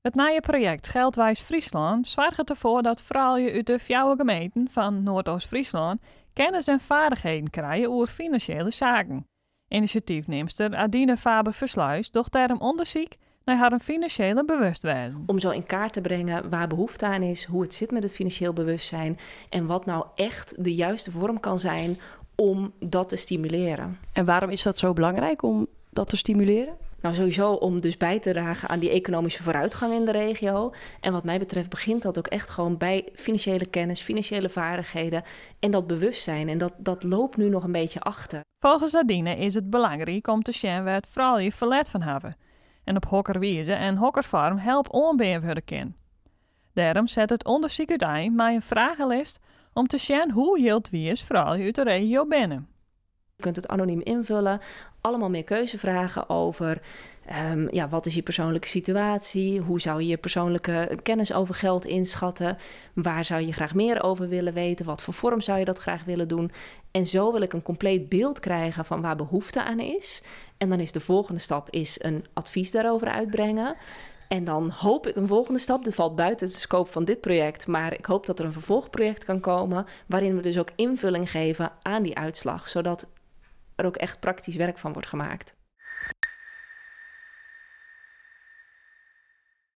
It nije projekt Geldwijs Fryslân soarget derfoar dat froulju út de fjouwer gemeenten fan Noardoost-Fryslân kennis en feardichheden krije oer finansjele saken. Inisjatyfnimster Adine Faber-Versluis docht dêrom ûndersyk nei harren finansjele bewustwêzen. Om zo in kaart te brengen waar behoefte aan is, hoe het zit met het financieel bewustzijn en wat nou echt de juiste vorm kan zijn om dat te stimuleren. En waarom is dat zo belangrijk om dat te stimuleren? Nou, sowieso om dus bij te dragen aan die economische vooruitgang in de regio. En wat mij betreft begint dat ook echt gewoon bij financiële kennis, financiële vaardigheden en dat bewustzijn. En dat loopt nu nog een beetje achter. Folgens Adine is it belangryk om te sjen wêr't froulju ferlet fan hawwe en op hokker wize en hokker foarm help oanbean wurde kin. Dêrom set it ûndersyk útein mei in fragelist om te sjen hoe jildwiis froulju út de regio binne. Je kunt het anoniem invullen. Allemaal meer keuzevragen over, ja, wat is je persoonlijke situatie? Hoe zou je je persoonlijke kennis over geld inschatten? Waar zou je graag meer over willen weten? Wat voor vorm zou je dat graag willen doen? En zo wil ik een compleet beeld krijgen van waar behoefte aan is. En dan is de volgende stap een advies daarover uitbrengen. En dan hoop ik een volgende stap. Dit valt buiten de scope van dit project. Maar ik hoop dat er een vervolgproject kan komen waarin we dus ook invulling geven aan die uitslag. Zodat er ook echt praktisch werk van wordt gemaakt.